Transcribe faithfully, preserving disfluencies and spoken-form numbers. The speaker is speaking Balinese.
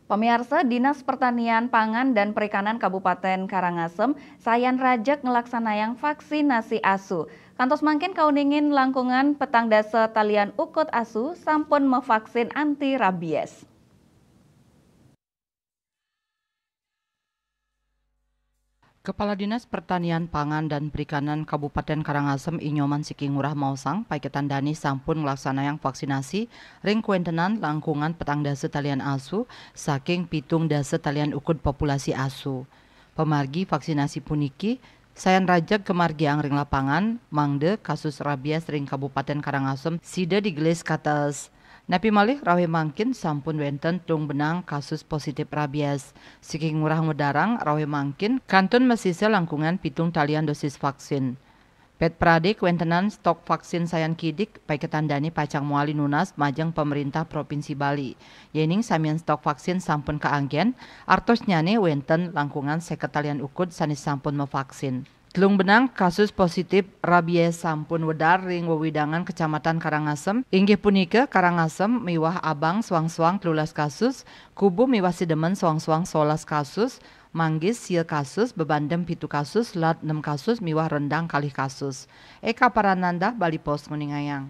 Pamiarsa, Dinas Pertanian, Pangan, dan Perikanan Kabupaten Karangasem sayan rajeg nglaksanayang vaksinasi asu. Kantos mangkin kauningin langkungan petang dasa talian ukud asu sampun mevaksin anti rabies. Kepala Dinas Pertanian, Pangan, dan Perikanan Kabupaten Karangasem, I Nyoman Siki Ngurah, maosang paiketan dane sampun nglaksanayang vaksinasi ring kawentenan langkungan petang dasa talian asu saking pitung dasa talian ukud populasi asu. Pamargi vaksinasi puniki sayan rajeg kamargiang ring lapangan, mangda kasus rabies ring Kabupaten Karangasem sida digelis kates. Napi malih, rauh mangkin sampun wenten telung benang kasus positif rabies. Siki Ngurah mawedarang, rauh mangkin kantun masisa langkungan pitung talian dosis vaksin. Pet prade kawentenan stok vaksin sayan kidik, paiketan dane pacang mawali nunas majeng Pemerintah Provinsi Bali. Yening samian stok vaksin sampun kaanggen, artosnyane wenten langkungan seket talian ukud sane sampun mavaksin. Telung benang kasus positif rabies sampun wedar ring wewidangan Kecamatan Karangasem, inggih punika Karangasem miwah Abang soang-soang telulas kasus, Kubu miwah Sidemen soang-soang solas kasus, Manggis sia kasus, Bebandem pitu kasus, Lat nem kasus, miwah Rendang kalih kasus. Eka Parananda, Bali Post, nguningayang.